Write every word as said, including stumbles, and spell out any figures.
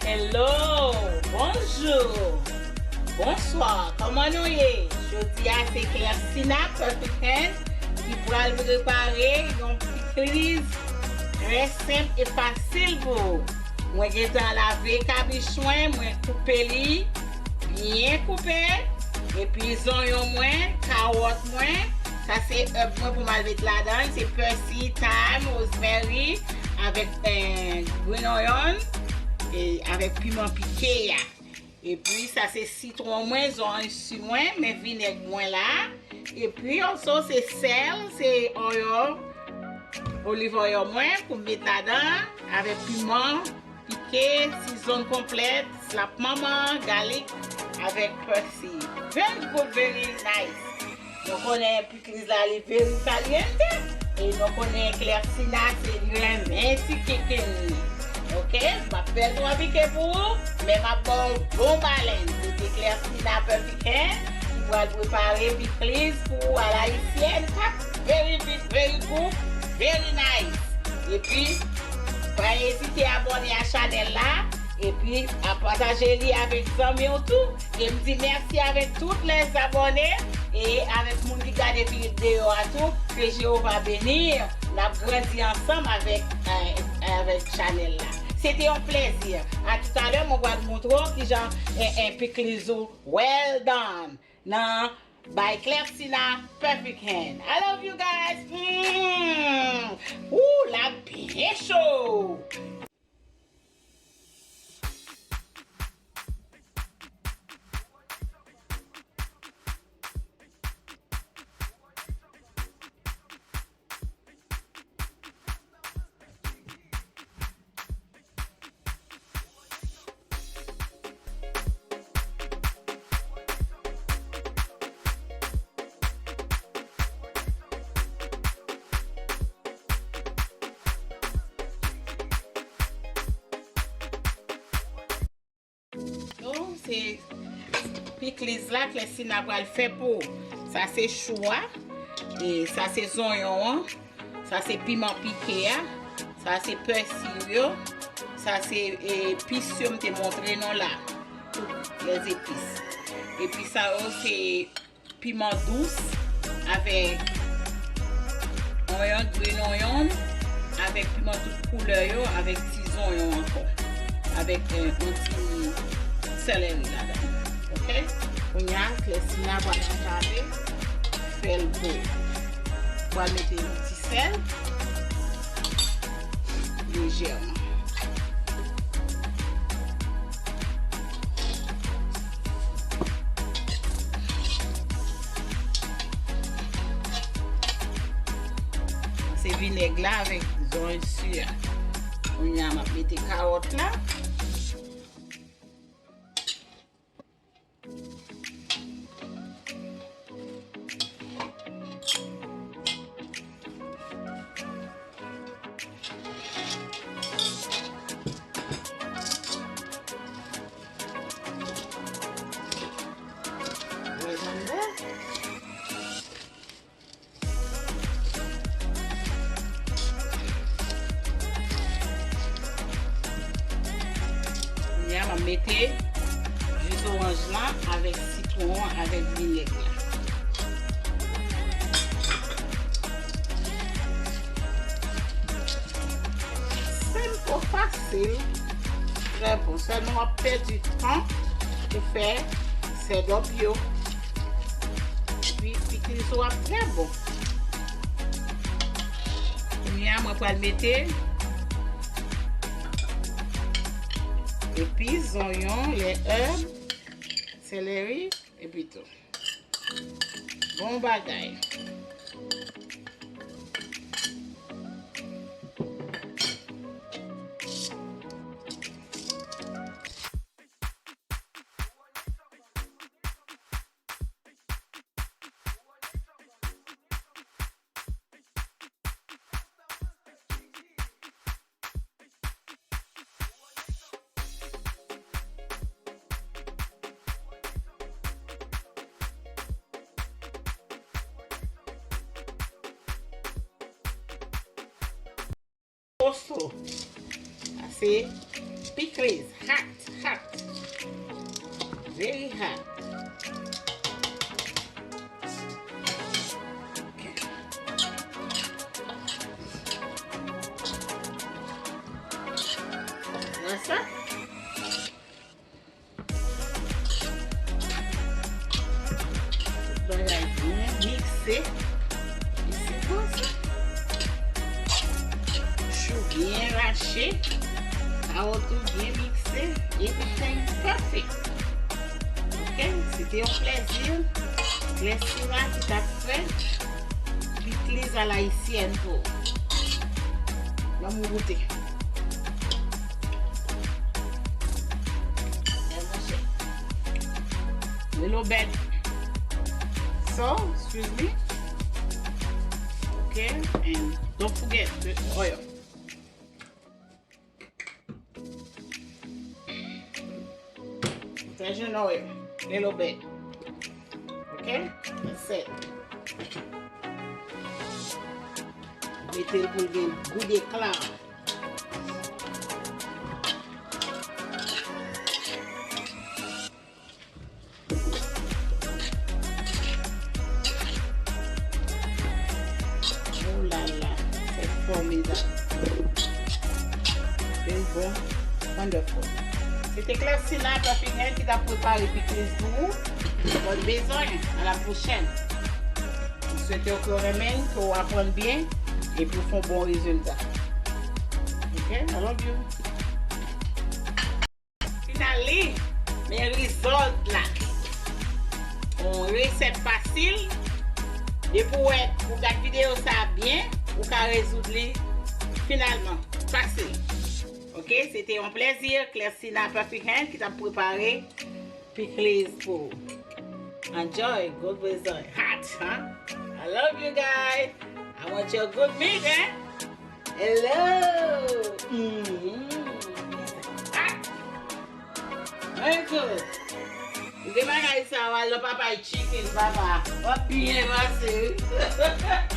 Hello, bonjou, bonswa, kòman nou ye? Jodi a se Clefsina Perfect Hand ki pral prepare yon pikliz trè senp e fasil pou ou. Mwen gentan lave kabich mwen, mwen koupe li byen koupe, epi zonyon mwen, kawòt mwen, sa se èb mwen pou m al met ladan l, se pèsi, thyme, rosemary, avèk, eh, green onion, e avèk piman pike a. Epi sa se sitwon mwen, zonyon si mwen, men vinèg mwen la. Epi also se sèl, se oil, olive oil mwen pou m met ladan, avèk piman pike, season konplèt, slap manman, galik, avèk pèsi. Very good, very nice. Nou konnen pikliz la li very caliente. E nou konnen Clefsina se li renmen ti kikin li. Oke, m ap fè l twa pike pou ou, men m ap ba w bon balèn. Se te Clefsina Perfect Hand ki pral prepare pikliz pou ou a la ayisyèn k ap very big, very good, very nice. Epi, pa ezite abòne a chanèl la, epi a pataje li avèk zanmi w tou. E m di mèsi avèk tout lè abòne e avèk moun ki gade videyo a tou. Ke Jewova beni. N ap grandi ansanm avèk, eh, avèk chanèl la. Se te yon plèzi. A toutalè, mwen pral montre w kijan, eh, eh, pikliz ou well done nan by Clefsina Perfect Hand. I love you guys. Mm. Ooh, la byen cho. Donk, se pikliz la Clefsina pral fè pou ou. Sa se chou a, e sa se zonyon an, sa se piman pike a, sa se pèsi yo, sa se, e, epis yo m te montre nou la. Tout les épices. Epi sa yo se piman dous avèk onyon, green onion, avèk piman tout koulè yo, avèk ti zonyon ankò, avèk, eh, yon ti sèlèri ladan. Oke? Kounye a, Clefsina pral antrave fè l pou ou. Pral mete yon ti sèl lejèman. Se vinèg la avèk zonyon si a. Kounye a, m ap mete kawòt la. Kounye a, m ap mete ji zoranj lan avèk sitwon an avèk vinèg la. Senp, fasil, trè bon. Sèlman w ap pèdi tan pou fè sèdòp yo. Epi, pikliz ou ap trè bon. Kounye a, mwen pral mete epis, zonyon, lè èb, sèlèri, epi tou. Bon bagay. So, sa se pikliz. Hot, hot. Very hot. Ok. Wè sa? Bagay byen mikse. Isi konsa. Chou byen rache. Kawòt ou byen mikse. Everything perfect. Ok? Se te yon plèzi. Klèsina ki t ap fè pikliz alayisyèn pou ou. Ban m goute. Little bit. So, excuse me. Okay, and don't forget the oil. Sazon oil, little bit. Okay, that's it. Mete l pou l gen gou dekla. Oh la la, c'est formidable. Very bon, wonderful. Se te Klèsina Perfect Hand ki t ap prepare pikliz pou ou. Bòn bezwen, a la pwochèn. M swete w ke w renmen, ke w aprann byen, epi w fè yon bon rezilta. Ok, I love you. Finally, men result la. Yon resèt fasil. Depi w wè, ou gad videyo sa a byen, ou ka rezoud li finalman. Fasil. Ok, se te yon plèzi. Klèsina Perfect Hand ki t ap prepare pikliz pou ou. Enjoy, good result. Hot, huh? I love you guys. I want your good meat, eh? Hello! Mm-hmm. Ah! Very good. Ou gen bagay sa, w al nan Popeye Chicken, papa. W ap byen pase, wi.